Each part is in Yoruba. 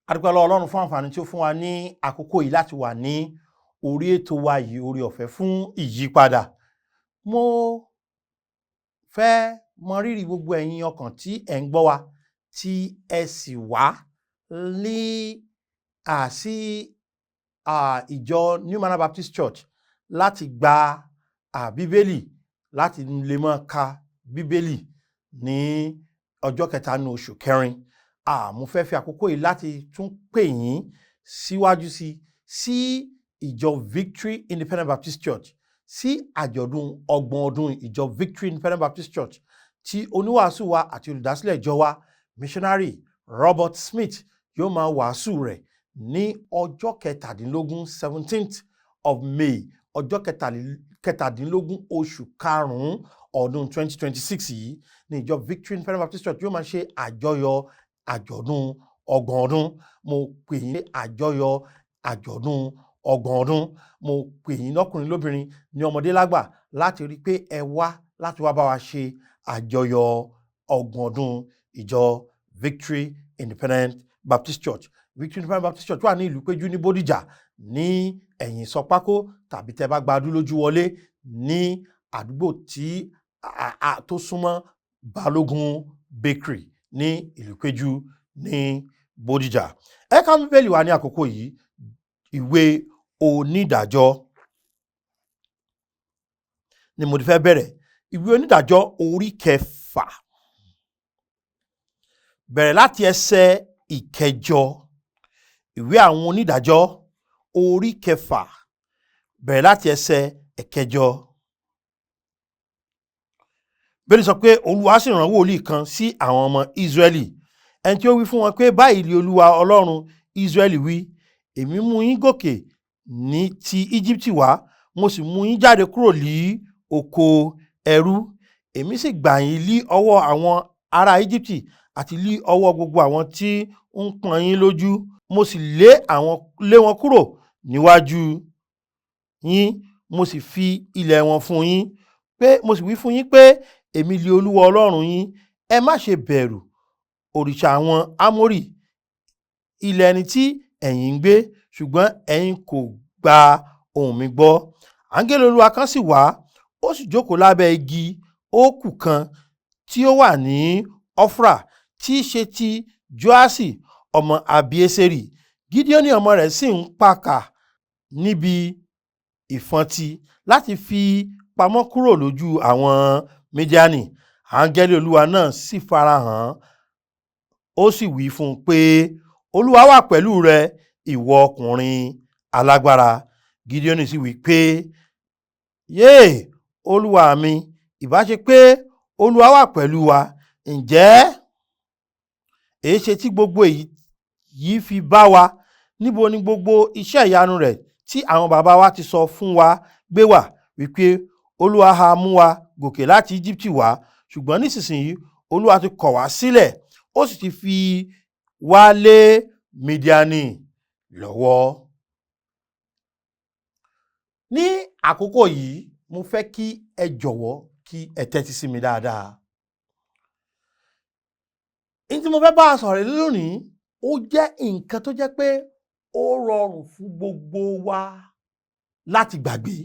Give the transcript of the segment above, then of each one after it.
A dúpẹ́ lọ́wọ́ Ọlọ́run fún àǹfààní tí ó fún wa ní àkókò yìí láti wà ní orí ètò wa yìí, Oore Ọ̀fẹ́ fún Ìyípadà. Mo fẹ́ mọ rírì gbogbo ẹ̀yin ọkàn tí ẹ̀ ń gbọ́ wa, tí ẹ sì wá ní sí ìjọ New Manor Baptist Church láti gba Bíbélì, láti lè máa ka Bíbélì ní ọjọ́ kẹta nínú oṣù kẹrin. Mo fẹ́ fi àkókò yìí láti tún pè yín síwájú sí ìjọ Victory Independent Baptist Church, sí àjọ̀dún 30 ọdún ìjọ Victory Independent Baptist Church, tí oníwàásù wa àti olùdásílẹ̀ ìjọ wa, missionary Robert Smith, yóò máa wàásù rẹ̀ ní ọjọ́ 17, 17th of May, ọjọ́ 17 oṣù karùn-ún ọdún 2026 yìí ní ìjọ Victory Independent Baptist Church yóò máa ṣe àjọyọ̀ àjọ̀dún 30 ọdún. Mo pè yín àjọyọ̀ àjọ̀dún 30 ọdún. Mo pè yín lọ́kùnrin, lóbìnrin, ní ọmọdé, lágbà, láti rí i pé ẹ wá láti wá bá wa ṣe àjọyọ̀ 30 ọdún ìjọ Victory Independent Baptist Church. Victory Independent Baptist Church wà ní ìlú Péjú ní Bódìjà, ní ẹ̀yìn Sọpákó, tàbí tẹ́ bá gba Adúlójú wọlé ní àdúgbò tí tó súnmọ́ Balógun Bakery ní ìlú Péjú ní Bódìjà. Ẹ ká Bíbélì wa ní àkókò yìí, ìwé Onídàájọ́ ni mo ti fẹ́ bẹ̀rẹ̀. Ìwé Onídàájọ́ orí 6, bẹ̀rẹ̀ láti ẹsẹ̀ 8. Ìwé àwọn Onídàájọ́ orí 6, bẹ̀rẹ̀ láti ẹsẹ̀ 8. Bíbélì sọ pé Olúwa sì rán wòlíì kan sí àwọn ọmọ Ísírẹ́lì, ẹni tí ó wí fún wọn pé, "Báyìí ni Olúwa Ọlọ́run Ísírẹ́lì wí: Èmi mú yín gòkè ní ti Íjíbítì wá, mo sì mú yín jáde kúrò ní oko ẹrú. Èmi sì gbà yín lí ọwọ́ àwọn ará Íjíbítì àti lí ọwọ́ gbogbo àwọn tí ń pọ́n yín lójú. Mo sì lé wọn kúrò níwájú yín, mo sì fi ilẹ̀ wọn fún yín, pé mo sì wí fún yín pé èmi li Olúwa Ọlọ́run yín. Ẹ má ṣe bẹ̀rù òrìṣà àwọn Ámórì, ilẹ̀ ẹni tí ẹ̀yin ń gbé. Ṣùgbọ́n ẹ̀yin kò gba ohùn mi gbọ́." Áńgẹ́lì Olúwa kan sì wá, ó sì jókòó lábẹ́ igi óákù kan tí ó wà ní Ofra, tí í ṣe ti Joaṣi ọmọ Abieseri. Gideoni ọmọ rẹ̀ sì ń pàkà níbi ìfọntí láti fi pamọ́ kúrò lójú àwọn Mídíánì. Áńgẹ́lì Olúwa náà sì farahàn, ó sì wí fún un pé, "Olúwa wà pẹ̀lú rẹ, ìwọ ọkùnrin alágbára." Gideoni sì wí pé, "Yéè, Olúwa mi, ìbá ṣe pé Olúwa wà pẹ̀lú wa, ǹjẹ́ èéṣe tí gbogbo èyí yìí fi bá wa? Níbo ni gbogbo iṣẹ́ ìyanu rẹ̀ tí àwọn baba wa ti sọ fún wa gbé wà, wípé Olúwa ha mú wa gòkè láti Íjíbítì wá? Ṣùgbọ́n nísinsìnyí Olúwa ti kọ̀ wá sílẹ̀, ó sì ti fi wá lé Mídíánì lọ́wọ́." Ní àkókò yìí, mo fẹ́ kí ẹ jọ̀wọ́ kí ẹ tẹ́tí sí mi dáadáa. Ní tí mo fẹ́ bá a sọ̀rọ̀ lónìí, ó jẹ́ nǹkan tó jẹ́ pé ó rọrùn fún gbogbo wa láti gbàgbé,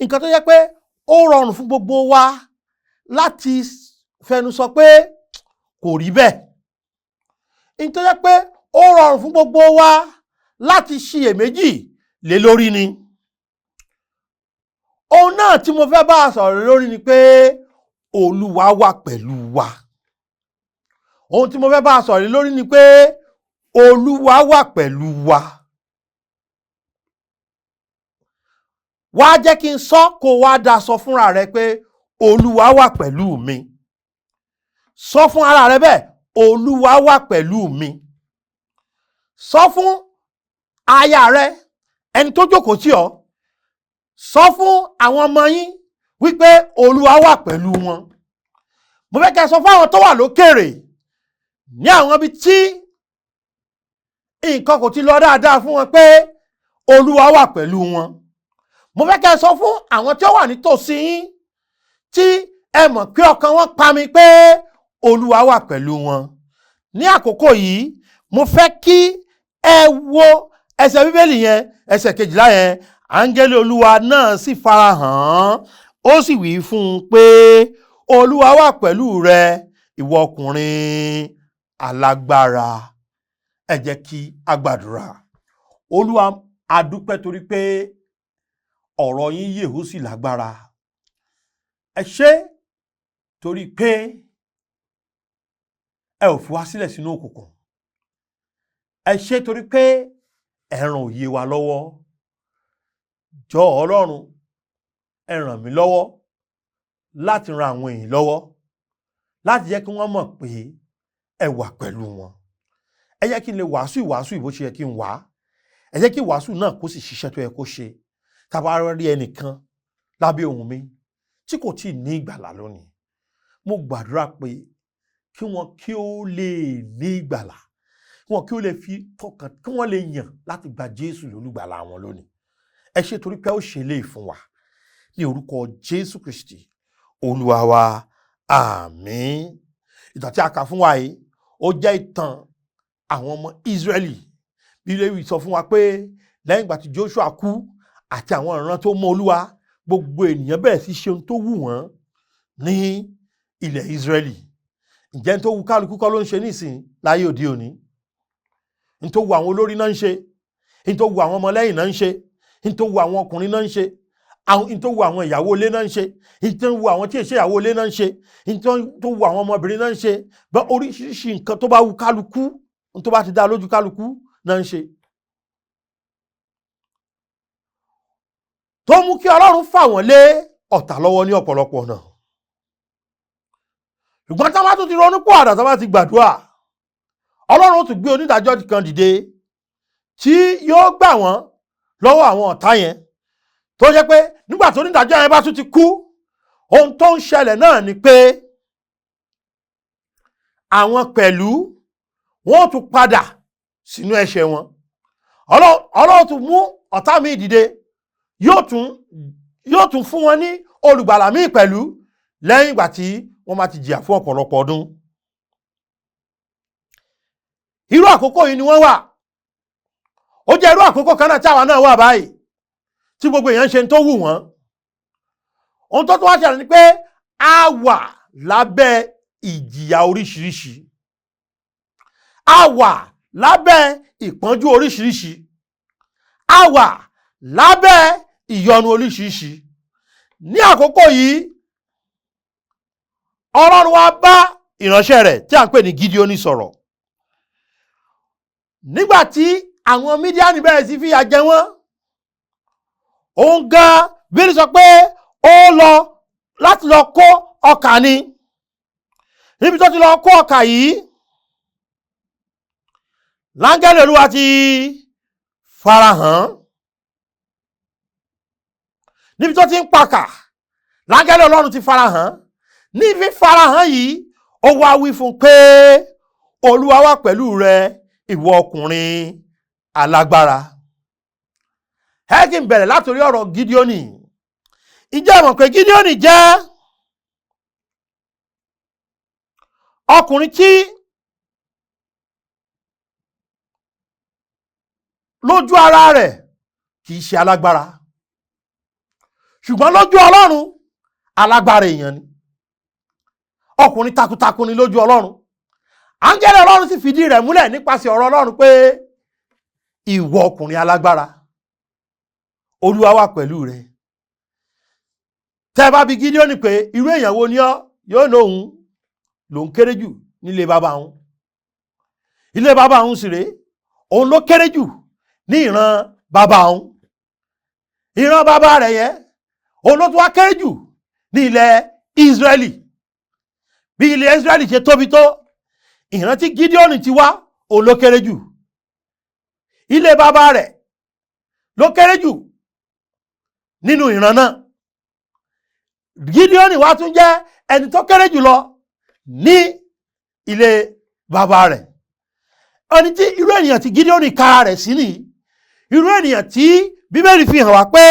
nǹkan tó jẹ́ pé ó rọrùn fún gbogbo wa láti fẹnu sọ pé kò rí bẹ́ẹ̀, nǹkan tó jẹ́ pé ó rọrùn fún gbogbo wa láti ṣiyèméjì lé lórí ni. Ohun náà tí mo fẹ́ bá a sọ̀rọ̀ lórí ni pé Olúwa wà pẹ̀lú wa. Ohun tí mo fẹ́ bá a sọ̀rọ̀ lórí ni pé Olúwa wà pẹ̀lú wa. Wá jẹ́ kí n sọ kó wá dá sọ fúnra rẹ pé Olúwa wà pẹ̀lú mi. Sọ fún ara rẹ bẹ́ẹ̀: Olúwa wà pẹ̀lú mi. Sọ fún aya rẹ, ẹni tó jókòó tì ọ́. Sọ fún àwọn ọmọ yín wípé Olúwa wà pẹ̀lú wọn. Mo fẹ́ kẹ́ sọ fún àwọn tó wà lókèrè, ní àwọn ibi tí nǹkan kò ti lọ dáadáa fún wọn, pé Olúwa wà pẹ̀lú wọn. Mo fẹ́ kẹ́ sọ fún àwọn tí ó wà nítòsí yín, tí ẹ mọ̀ pé ọkàn wọn pa mi, pé Olúwa wà pẹ̀lú wọn. Ní àkókò yìí, Mo fẹ́ kí ẹ wo ẹsẹ̀ Bíbélì yẹn, ẹsẹ̀ 12 yẹn. Áńgẹ́lì Olúwa náà sì farahàn, ó sì wí fún un pé, Olúwa wà pẹ̀lú rẹ, ìwọ ọkùnrin alágbára. Ẹ jẹ́ kí a gbàdúrà. Olúwa, a dúpẹ́ torí pé ọ̀rọ̀ yín yè, ó sì lágbára. Ẹ ṣé torí pé ẹ ò fi wá sílẹ̀ sínú òkùnkùn. Ẹ ṣé torí pé ẹ ràn òye wa lọ́wọ́. Jọ̀ọ́ Ọlọ́run, ẹ ràn mí lọ́wọ́ láti ran àwọn èèyàn lọ́wọ́, láti jẹ́ kí wọ́n mọ̀ pé ẹ wà pẹ̀lú wọn. Ẹ jẹ́ kí n lè wàásù ìwàásù ìbò ṣe yẹ kí n wà á. Ẹ jẹ́ kí ìwàásù náà kó sì ṣiṣẹ́ tó yẹ kó ṣe. Tá a bá rí ẹnìkan lábẹ́ ohùn mi tí kò tí ì ní ìgbàlà lónìí, mo gbàdúrà pé kí wọ́n kí ó lè ní ìgbàlà, kí wọ́n kí ó lè fi tọkàn, kí wọ́n lè yàn láti gba Jésù lólùgbàlà wọn lónìí. Ẹ ṣé torí pé ó ṣe lè fún wa, ní orúkọ Jésù Kristi Olúwa wa, àmín. Ìtàn tí a kà fún wa yìí, ó jẹ́ ìtàn àwọn ọmọ Ísírẹ́lì. Bíbélì sọ fún wa pé lẹ́yìn ìgbà tí Joshua kú àti àwọn ìran tó mọ Olúwa, gbogbo ènìyàn bẹ̀rẹ̀ sí ṣe ohun tó wù wọ́n ní ilẹ̀ Ísírẹ́lì. Ǹjẹ́ tó wù kálukú kọ́ ló ń ṣe nísìn láyé òde òní? N tó wù àwọn olórí náà ń ṣe, n tó wù àwọn ọmọlẹ́yìn náà ń ṣe, n tó wù àwọn ọkùnrin náà ń ṣe, n tó wù àwọn ìyàwó ilé náà ń ṣe, n tó wù àwọn tí èṣe ìyàwó ilé náà ń ṣe, n tó wù àwọn ọmọbìnrin náà ń ṣe. Bá oríṣiríṣi nǹkan tó bá wù kálukú, n tó bá ti dá lójú kálukú náà ń ṣe, tó mú kí Ọlọ́run fà wọ́n lé ọ̀tá lọ́wọ́ ní ọ̀pọ̀lọpọ̀ ọ̀nà. Ṣùgbọ́n tá bá tún ti ronú pọ̀ àdá, tá bá ti gbàdúrà, Ọlọ́run ó tún gbé onídàájọ́ kan dìde tí yóò gbà wọ́n lọ́wọ́ àwọn ọ̀tá yẹn, tó jẹ́ pé nígbà tó onídàájọ́ yẹn bá tún ti kú, ohun tó ń ṣẹlẹ̀ náà ni pé àwọn pẹ̀lú wọ́n ó tún padà sínú ẹ̀ṣẹ̀ wọn. Ọlọ́run tún mú ọ̀tá míì dìde, yóò tún fún wọn ní olùgbàlà míì pẹ̀lú, lẹ́yìn ìgbà tí wọ́n bá ti jìyà fún ọ̀pọ̀lọpọ̀ ọdún. Irú àkókò yìí ni wọ́n wà. Ó jẹ́ irú àkókò kan náà tí àwa náà wà báyìí, tí gbogbo èèyàn ń ṣe tó wù wọ́n. Ohun tó tún wá ṣẹlẹ̀ ni pé a wà lábẹ́ ìjìyà oríṣiríṣi, a wà lábẹ́ ìpọ́njú oríṣiríṣi, a wà lábẹ́ ìyọnu oríṣiríṣi. Ní àkókò yìí, Ọlọ́run wá bá ìránṣẹ́ rẹ̀ tí a ń pè ní Gídíónì sọ̀rọ̀. Nígbà tí àwọn Mídíánì bẹ̀rẹ̀ sí fìyà jẹ wọ́n, òun gan Bíbélì sọ pé ó lọ láti lọ kó ọkà ni. Níbi tó ti lọ kó ọkà yìí, láńgẹ́lì Olúwa ti farahàn. Níbi tó ti ń pàkà, láńgẹ́lì Ọlọ́run ti farahàn. Ní fífarahàn yìí, ó wá wí fún pé, Olúwa wà pẹ̀lú rẹ, ìwọ ọkùnrin alágbára. Ẹ kí n bẹ̀rẹ̀ látòrí ọ̀rọ̀ Gídíónì. Ǹjẹ́ ẹ mọ̀ pé Gídíónì jẹ́ ọkùnrin tí lójú ara rẹ̀ kì í ṣe alágbára, ṣùgbọ́n lójú Ọlọ́run alágbára èèyàn ni. Ọkùnrin takuntakun ni lójú Ọlọ́run. Áńgẹ́lì Ọlọ́run sì fìdí rẹ̀ múlẹ̀ nípasẹ̀ ọ̀rọ̀ Ọlọ́run pé ìwọ ọkùnrin alágbára, Olúwa wà pẹ̀lú rẹ. Tẹ́ bá bi Gídíónì pé irú èèyàn wo ni ọ́, yóò lóhun lòun kéré jù nílé bàbá òun. Ilé bàbá òun sì rèé, òun ló kéré jù ní ìran bàbá òun. Ìran bàbá rẹ̀ yẹn, òun ló tún wá kéré jù ní ilẹ̀ Ísírẹ́lì. Bí ilẹ̀ Ísírẹ́lì ṣe tóbi tó, ìran tí Gídíónì ti wá, òun ló kéré jù. Ilé bàbá rẹ̀ ló kéré jù nínú ìran náà. Gídíónì wá tún jẹ́ ẹni tó kéré jù lọ ní ilé bàbá rẹ̀. Ẹni tí irú ènìyàn tí Gídíónì kára rẹ̀ sí nìyí. Irú ènìyàn tí Bíbélì fi hàn wá pé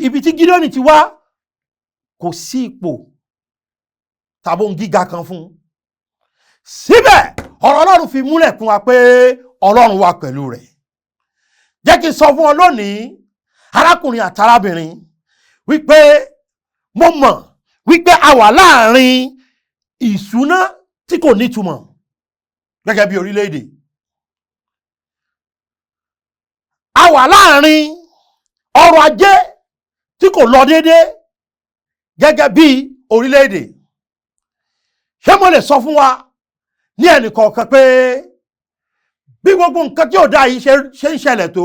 ibi tí Gídíónì ti wá, kò sí ipò tàbí ohun gíga kan fún un. Síbẹ̀ ọ̀rọ̀ Ọlọ́run fi múlẹ̀ fún wa pé Ọlọ́run wà pẹ̀lú rẹ̀. Jẹ́ kí n sọ fún ọ lónìí, arákùnrin àtarábìnrin, wípé mo mọ̀ wípé a wà láàrin ìṣúná tí kò nítumọ̀ gẹ́gẹ́ bí orílẹ̀-èdè. A wà láàrin ọrọ̀ ajé tí kò lọ déédéé gẹ́gẹ́ bí orílẹ̀-èdè. Ṣé mo lè sọ fún wa ní ẹnì kọ̀ọ̀kan pé bí gbogbo nǹkan tí ò dáa yìí ṣe ń ṣẹlẹ̀ tó,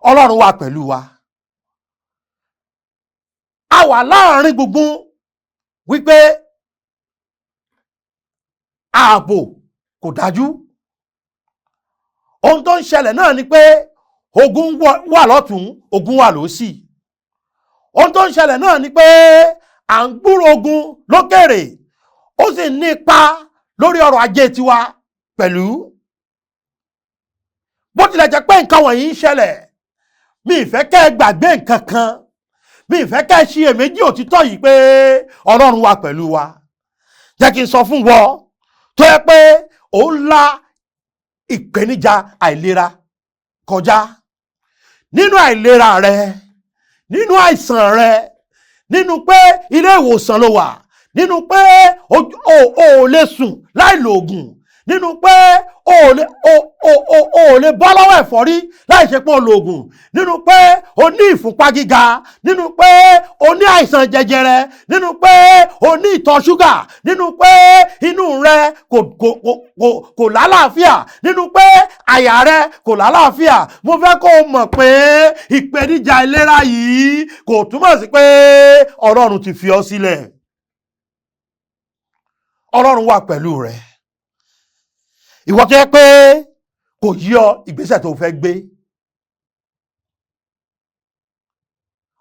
Ọlọ́run wà pẹ̀lú wa. A wà láàrin gbùngbùn wípé ààbò kò dájú. Ohun tó ń ṣẹlẹ̀ náà ni pé ogun wà lọ́tún, ogun wà lósì. Ohun tó ń ṣẹlẹ̀ náà ni pé à ń gbúrò ogun lókèrè, ó sì ní ipa lórí ọrọ̀ ajé tiwa pẹ̀lú. Bó tilẹ̀ jẹ́ pé nǹkan wọ̀nyí ń ṣẹlẹ̀, mi ì fẹ́ kẹ́ ẹ gbàgbé nǹkan kan, mi ì fẹ́ kẹ́ ẹ ṣiyèméjì òtítọ́ yìí pé Ọlọ́run wà pẹ̀lú wa. Jẹ́ kí n sọ fún wọ tó yẹ pé ò ń la ìpèníjà àìlera kọjá. Nínú àìlera rẹ, nínú àìsàn rẹ, nínú pé ilé ìwòsàn ló wà, nínú pé o ò lè sùn láì lo òògùn, nínú pé o ò lè bọ́ lọ́wọ́ ẹ̀fọ́rí láì ṣe pé o lo òògùn, nínú pé o ní ìfúnpá gíga, nínú pé o ní àìsàn jẹjẹrẹ, nínú pé o ní ìtọ̀ ṣúgà, nínú pé inú rẹ kò lálàáfíà, nínú pé àyà rẹ kò lálàáfíà. Mo fẹ́ kó o mọ̀ pé ìpèníjà ìlera yìí kò túmọ̀ sí pé Ọlọ́run ti fi ọ́ sílẹ̀. Ọlọ́run wà pẹ̀lú rẹ. Ìwọ tó yẹ pé kò yí ọ ìgbésẹ̀ tó fẹ́ gbé.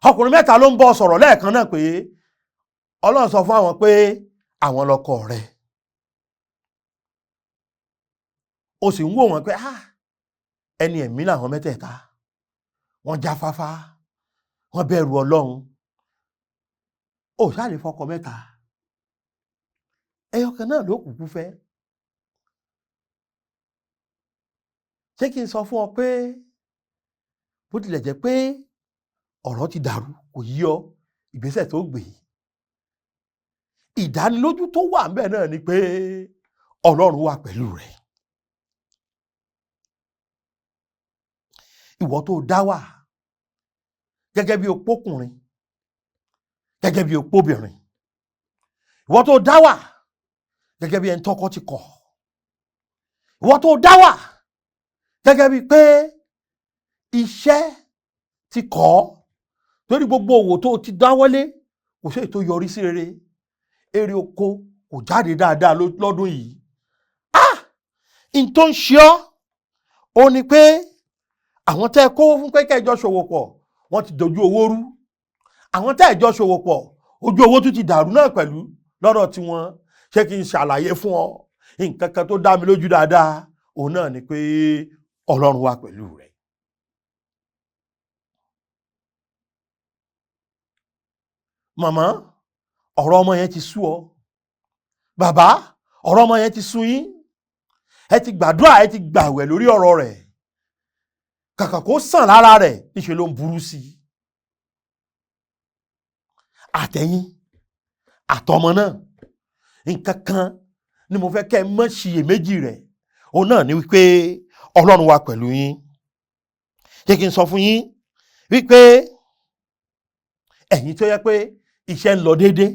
Ọkùnrin mẹ́ta ló ń bọ́ sọ̀rọ̀ lẹ́ẹ̀kan náà pé Ọlọ́run sọ fún àwọn pé àwọn lọkọ rẹ̀. O sì ń wò wọ́n pé ẹni ẹ̀mí làwọn mẹ́tẹ̀ẹ̀ta, wọ́n jáfáfá, wọ́n bẹ̀rù Ọlọ́run. Ó ṣáà lè fọkọ mẹ́ta, ẹyọ kan náà ló kúkú fẹ́. Ṣé kí n sọ fún ọ pé bó tilẹ̀ jẹ́ pé ọ̀rọ̀ ti dàrú, kò yí ọ ìgbésẹ̀ tó gbé, ìdánilójú tó wà ńbẹ̀ náà ni pé Ọlọ́run wà pẹ̀lú rẹ̀. Ìwọ tó dá wà gẹ́gẹ́ bí opókùnrin, gẹ́gẹ́ bí opóbìnrin, ìwọ tó dá wà gẹ́gẹ́ bí ẹni tọ́kọ ti kọ̀, ìwọ tó dá wà gẹ́gẹ́ bí pé iṣẹ́ ti kọ̀ ọ́, torí gbogbo òwò tó ti dáwọ́lé kò sí èyí tó yọrí sí rere, èrè oko kò jáde dáadáa lọ́dún yìí. N tó ń ṣe ọ́ ó ní pé àwọn tẹ́ ẹ kó fún pé kẹ́ ẹ jọ ṣòwò pọ̀ wọ́n ti dojú owó rú, àwọn tẹ́ ẹ jọ ṣòwò pọ̀ ojú owó tún ti dàrú náà pẹ̀lú lọ́dọ̀ tiwọn. Ṣé kí n ṣàlàyé fún ọ nǹkan kan tó dá mi lójú dáadáa? Òun náà ni pé Ọlọ́run wà pẹ̀lú rẹ̀. Màmá, ọ̀rọ̀ ọmọ yẹn ti sú ọ. Bàbá, ọ̀rọ̀ ọmọ yẹn ti sú yín. Ẹ ti gbàdúrà, ẹ ti gbàwẹ̀ lórí ọ̀rọ̀ rẹ̀. Kàkà kó sàn lára rẹ̀, níṣe ló ń burú sí i. Àtẹ̀yìn, àtọmọ náà, nǹkan kan ni mo fẹ́ kẹ́ ẹ mọ́ ṣiyèméjì rẹ̀. Òun náà ni wípé Ọlọ́run wà pẹ̀lú yín. Jẹ́ kí n sọ fún yín wípé ẹ̀yin tó yẹ pé iṣẹ́ ń lọ déédé,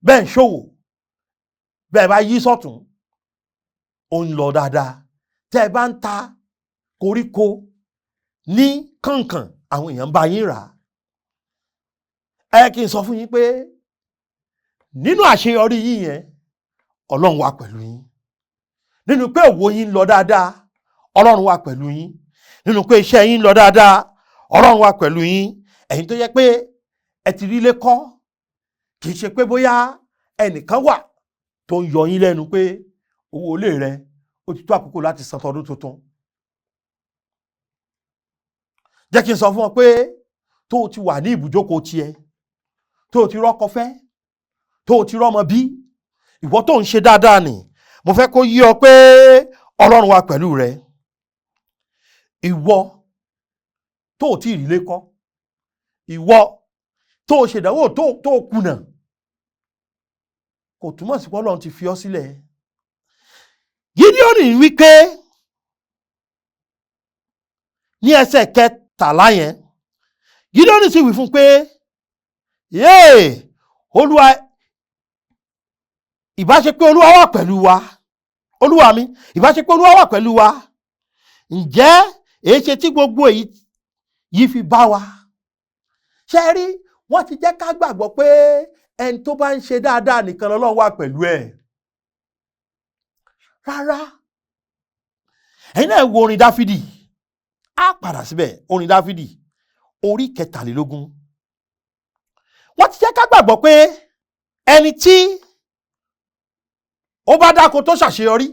bẹ́ẹ̀ ń ṣòwò, bẹ́ẹ̀ bá yí sọ́tún, ó ń lọ dáadáa. Tẹ́ ẹ bá ń ta koríko ní kànkàn, àwọn èèyàn ń bá yín rà á. Ẹ kí n sọ fún yín pé nínú àṣeyọrí yín yẹn, Ọlọ́run wà pẹ̀lú yín. Nínú pé òwò yín ń lọ dáadáa, Ọlọ́run wà pẹ̀lú yín. Nínú pé iṣẹ́ yín ń lọ dáadáa, Ọlọ́run wà pẹ̀lú yín. Ẹ̀yin tó yẹ pé ẹ ti rí ilé kọ́, kì í ṣe pé bóyá ẹnìkan wà tó ń yọ yín lẹ́nu pé owó ilé rẹ ó ti tó àkókò láti san tọdún tuntun. Jẹ́ kí n sọ fún ọ pé tó o ti wà ní ibùjókòó tiẹ̀, tó o ti rọ́kọ fẹ́, tó o ti rọ́mọ bí, ìwọ tó ń ṣe dáadáa nì, Mo fẹ́ kó yé ọ pé Ọlọ́run wà pẹ̀lú rẹ. Ìwọ tó ò tí ì rílé kọ́, ìwọ tó o ṣèdánwò tó o kùnà, kò túmọ̀ sí pé Ọlọ́run ti fi ọ́ sílẹ̀. Gídíọ́nì wí pé ní ẹsẹ̀ 13 yẹn, Gídíọ́nì sì wí fún pé, yéè Olúwa, ìbá ṣe pé Olúwa wà pẹ̀lú wa, Olúwa mi, ìbá ṣe pé Olúwa wà pẹ̀lú wa, ǹjẹ́ èé ṣe tí gbogbo èyí yìí fi bá wa? Ṣe rí, wọ́n ti jẹ́ ká gbàgbọ́ pé ẹni tó bá ń ṣe dáadáa nìkan lọ́lọ́run wà pẹ̀lú ẹ̀. Rárá, ẹ̀yin náà wo orin Dáfídì, á padà síbẹ̀, orin Dáfídì orí 23. Wọ́n ti jẹ́ ká gbàgbọ́ pé ẹni tí ó bá dáko tó ṣàṣeyọrí,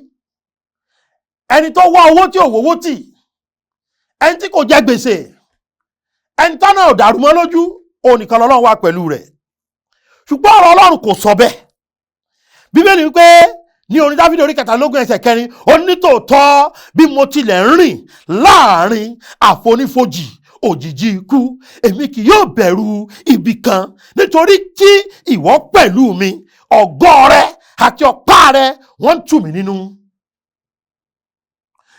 ẹni tó wá owó tí ò wówó tì, ẹni tí kò jẹ gbèsè, ẹni tọ́nà ò dàrú mọ́ lójú, òun nìkan lọ́lọ́run wà pẹ̀lú rẹ̀. Ṣùgbọ́n ọ̀rọ̀ Ọlọ́run kò sọ bẹ́ẹ̀. Bíbélì wípé ní orin Dáfídì orí 23 ẹsẹ̀ 4, ó ní tòótọ́ bí mo tilẹ̀ ń rìn láàrin àfonífojì òjìji ikú, èmi kì yóò bẹ̀rù ibi kan, nítorí tí ìwọ pẹ̀lú mi, ọ̀gọ́ rẹ àti ọ̀pá rẹ wọ́n ń tù mí nínú.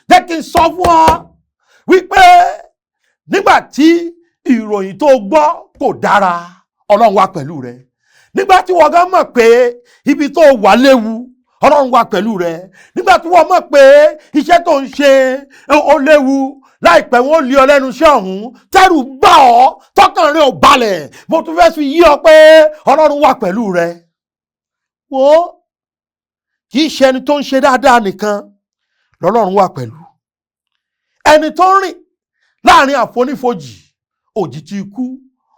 Jẹ́ kí n sọ fún ọ wípé nígbà tí ìròyìn tó gbọ́ kò dára, Ọlọ́run wà pẹ̀lú rẹ. Nígbà tí wọ́n gan mọ̀ pé ibi tó wà léwu, Ọlọ́run wà pẹ̀lú rẹ. Nígbà tí wọ́n mọ̀ pé iṣẹ́ tó ń ṣe ó léwu, láìpẹ́ wọ́n lé ọ lẹ́nu iṣẹ́ ọ̀hún, tẹ́rù bà ọ́, tọkàn rẹ ò balẹ̀, mo tún fẹ́ fi yí ọ pé Ọlọ́run wà pẹ̀lú rẹ. Wo, kì í ṣe ẹni tó ń ṣe dáadáa nìkan lọ́lọ́run wà pẹ̀lú. Ẹni tó ń rìn láàrin àfonífojì òjìji ikú,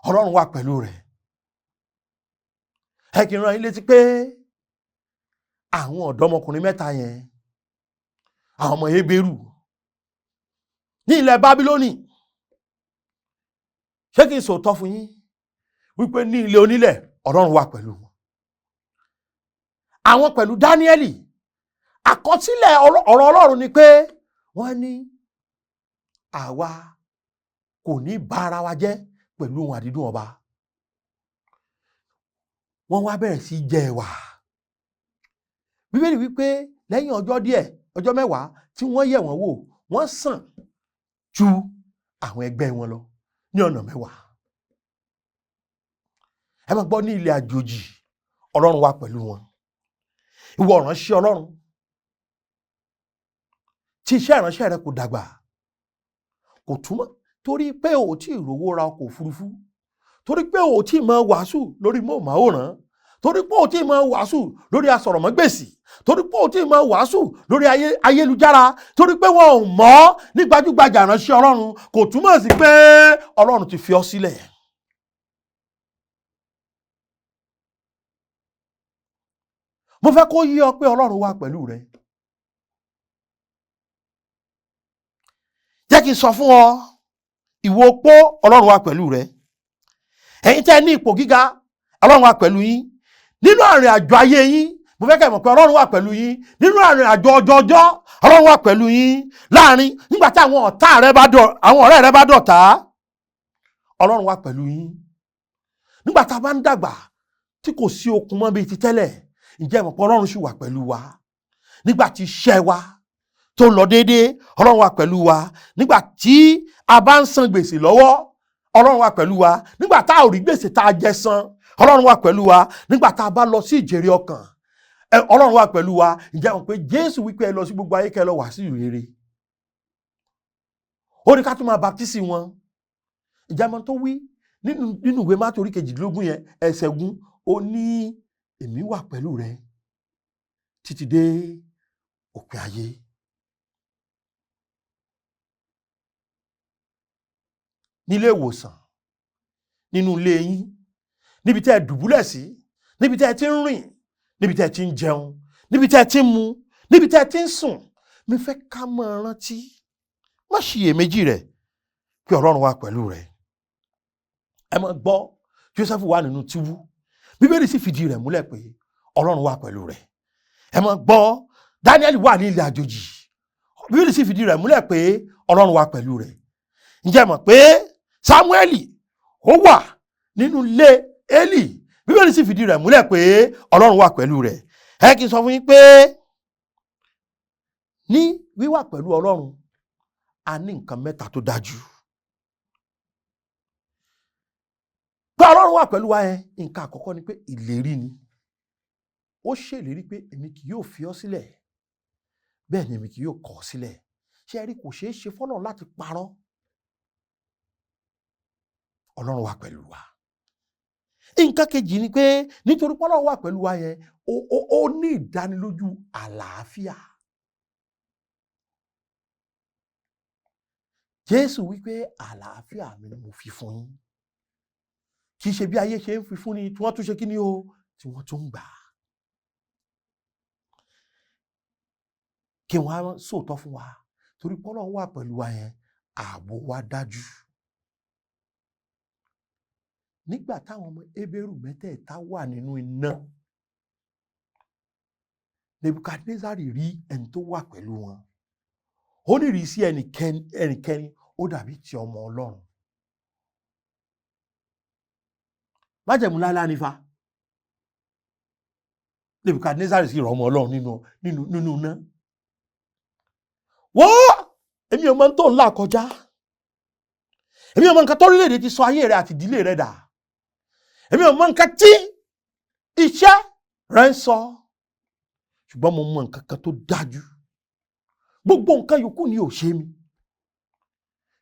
Ọlọ́run wà pẹ̀lú rẹ̀. Ẹ kì í rán yín létí pé àwọn ọ̀dọ́mọkùnrin mẹ́ta yẹn, àwọn ọmọ Hébérù ní ilẹ̀ Bábílónì, ṣé kí n sòótọ́ fún yín wípé ní ilé onílẹ̀ Ọlọ́run wà pẹ̀lú wọn. Àwọn pẹ̀lú Dáníẹ́lì, àkọsílẹ̀ ọ̀rọ̀ Ọlọ́run ni pé wọ́n ní àwa kò ní bá ara wa jẹ́ pẹ̀lú ohun àdídùn ọba. Wọ́n wá bẹ̀rẹ̀ sí jẹ ẹ̀wà. Bíbélì wípé lẹ́yìn ọjọ́ díẹ̀, ọjọ́ mẹ́wàá tí wọ́n yẹ̀ wọ́n wò, wọ́n sàn ju àwọn ẹgbẹ́ wọn lọ ní ọ̀nà mẹ́wàá. Ẹ máa gbọ́, ní ilẹ̀ àjòjì Ọlọ́run wà pẹ̀lú wọn. Ìwọ ìránṣẹ́ Ọlọ́run tí iṣẹ́ ìránṣẹ́ rẹ kò dàgbà, kò túmọ̀ torí pé o ò tí ì rówó ra ọkọ̀ òfurufú, torí pé o ò tí ì máa wàásù lórí móhùnmáwòrán, torí pé o ò tí ì máa wàásù lórí asọ̀rọ̀mọ́gbèsì, torí pé o ò tí ì máa wàásù lórí ayélujára, torí pé wọn ò mọ̀ ọ́ ní gbajúgbajà ìránṣẹ́ Ọlọ́run, kò túmọ̀ sí pé Ọlọ́run ti fi ọ́ sílẹ̀. Mo fẹ́ kó yé ọ pé Ọlọ́run wà pẹ̀lú rẹ. Jẹ́ kí n sọ fún ọ, ìwọ opó, Ọlọ́run wà pẹ̀lú rẹ. Ẹ̀yin tẹ́ ní ipò gíga, Ọlọ́run wà pẹ̀lú yín. Nínú àrìn àjò ayé yín, mo fẹ́ kẹ́ mọ̀ pé Ọlọ́run wà pẹ̀lú yín. Nínú àrìn àjò ọjọọjọ́, Ọlọ́run wà pẹ̀lú yín. Láàrin nígbà tí àwọn ọ̀tá rẹ bá dọ̀, àwọn ọ̀rẹ́ rẹ bá dọ̀tá, Ọlọ́run wà pẹ̀lú yín. Nígbà tá a bá ń dàgbà tí kò sí okun mọ́ bíi ti tẹ́lẹ̀, ǹjẹ́ mọ̀ pé Ọlọ́run sì wà pẹ̀lú wa? Nígbà tí iṣẹ́ wa tó lọ déédéé, Ọlọ́run wà pẹ̀lú wa. Nígbà tí a bá ń san gbèsè lọ́wọ́, Ọlọ́run wà pẹ̀lú wa. Nígbà tá a ò rí gbèsè tá a jẹ san, Ọlọ́run wà pẹ̀lú wa. Nígbà tá a bá lọ sí ìjèrè ọkàn, Ọlọ́run wà pẹ̀lú wa. Ǹjẹ́ mọ̀ pé Jésù wípé ẹ lọ sí gbogbo ayé kẹ́ lọ wàásù ìrere, ó ní ká tún máa baptisi wọn. Ǹjẹ́ mọ̀ tó wí nínú ìwé Mátíù orí 18 yẹn ẹsẹ̀ 20, ó ní èmi wà pẹ̀lú rẹ títí dé òpin ayé. Nílé ìwòsàn, nínú ilé yín, níbi tẹ́ ẹ dùbúlẹ̀ sí, níbi tẹ́ ẹ ti ń rìn, níbi tẹ́ ẹ ti ń jẹun, níbi tẹ́ ẹ ti ń mu, níbi tẹ́ ẹ ti ń sùn, mi fẹ́ ká máa rántí, má ṣiyèméjì rẹ̀ pé Ọlọ́run wà pẹ̀lú rẹ̀. Ẹ máa gbọ́, Joseph wà nínú túbú, Bíbélì sì fìdí rẹ̀ múlẹ̀ pé Ọlọ́run wà pẹ̀lú rẹ̀. Ẹ máa gbọ́, Daniel wà ní ilẹ̀ àjòjì, Bíbélì sì fìdí rẹ̀ múlẹ̀ pé Ọlọ́run wà pẹ̀lú rẹ̀. Ǹjẹ́ mọ̀ pé Sámúẹ́lì ó wà nínú ilé Élì? Bíbélì sì fìdí rẹ̀ múlẹ̀ pé Ọlọ́run wà pẹ̀lú rẹ̀. Ẹ kí n sọ fún yín pé ní wíwà pẹ̀lú Ọlọ́run, a ní nǹkan mẹ́ta tó dájú pé Ọlọ́run wà pẹ̀lú wa yẹn. Nǹkan àkọ́kọ́ ni pé ìlérí ni. Ó ṣèlérí pé èmi kì yóò fi ọ́ sílẹ̀, bẹ́ẹ̀ ni èmi kì yóò kọ̀ ọ́ sílẹ̀. Ṣé ẹ rí, kò ṣeé ṣe fọ́lọ́run láti parọ́. Ọlọ́run wà pẹ̀lú wa. Nǹkan kejì ni pé nítorí pé Ọlọ́run wà pẹ̀lú wa yẹn, ó ní ìdánilójú àlàáfíà. Jésù wípé àlàáfíà mi ni mo fi fún yín, kì í ṣe bí ayé ṣe ń fi fún ni tí wọ́n tún ṣe kí ni o, tí wọ́n tún ń gbà á. Kí wọ́n á sòótọ́ fún wa, torí pé Ọlọ́run wà pẹ̀lú wa yẹn, ààbò wa dájú. Nígbà táwọn ọmọ Hébérù mẹ́tẹ̀ẹ̀ta wà nínú iná, Nebukadnezari rí ẹni tó wà pẹ̀lú wọn, ó ní ìrísí ẹnikẹ́ni ó dàbí ti ọmọ Ọlọ́run. Májẹ̀mú láíláí nífa Nebukadnezari sì rọ ọmọ Ọlọ́run nínú iná. Wọ́n èmi ò mọ tó ń là kọjá, èmi ò mọ nǹkan tó orílẹ̀-èdè ti sọ ayé rẹ àti ìdílé rẹ dà, èmi ò mọ nǹkan tí iṣẹ́ rẹ ń sọ, ṣùgbọ́n mo mọ nǹkan kan tó dájú. Gbogbo nǹkan yòókù ni ò ṣe mi,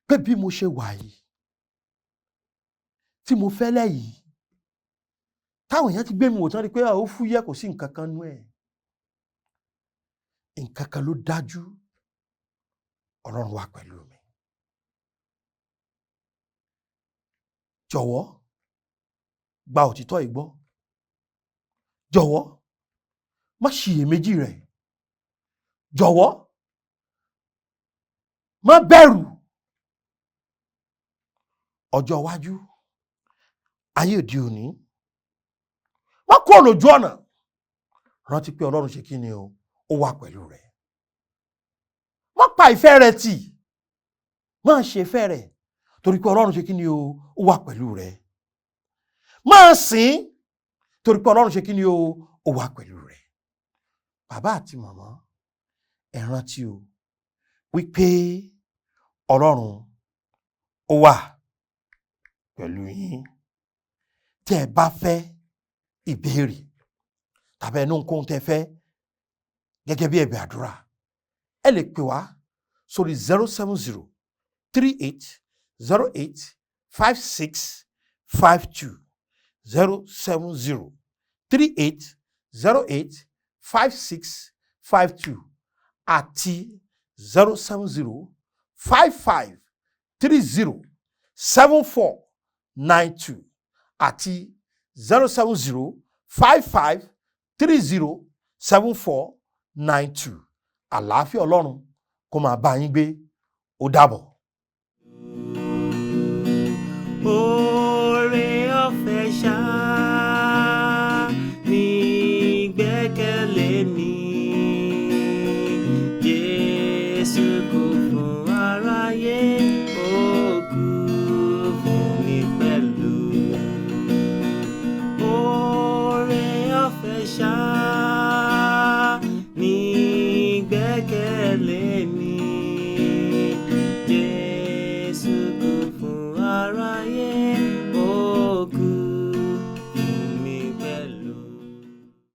pé bí mo ṣe wà yìí tí mo fẹ́lẹ́ yìí, táwọn èèyàn ti gbé mi wò tán rí pé ó fúyẹ́, kò sí nǹkan kan nú ẹ̀, nǹkan kan ló dájú, Ọlọ́run wà pẹ̀lú mi. Jọ̀wọ́ gba òtítọ́ yìí gbọ́, jọ̀wọ́ má ṣiyèméjì rẹ̀, jọ̀wọ́ má bẹ̀rù ọjọ́ iwájú, ayé òde òní, má kúrò lójú ọ̀nà, rántí pé Ọlọ́run ṣe kí ni o, ó wà pẹ̀lú rẹ̀. Má pa ìfẹ́ rẹ̀ tì, má ṣe ìfẹ́ rẹ̀, torí pé Ọlọ́run ṣe kí ni o, ó wà pẹ̀lú rẹ̀. Má sìn, torí pé Ọlọ́run ṣe kí ni o, ó wà pẹ̀lú rẹ̀. Bàbá àti màmá, ẹ rántí o wípé Ọlọ́run ó wà pẹ̀lú yín. Tí ẹ bá fẹ́ ìbéèrè tàbí ẹnu ohunkóhun tẹ́ fẹ́ gẹ́gẹ́ bí ẹ̀bẹ̀ àdúrà, ẹ lè pè wá sórí 070 38 08 56 52, 070 38 08 56 52 àti 070 55 30 74 92 àti 070 55 30 74 92. Àlàáfíà Ọlọ́run kó máa bá yín gbé. Ó dàbọ̀. Oore ọ̀fẹ́ ṣá ní gbẹ́kẹ̀lé mi. Jésù kò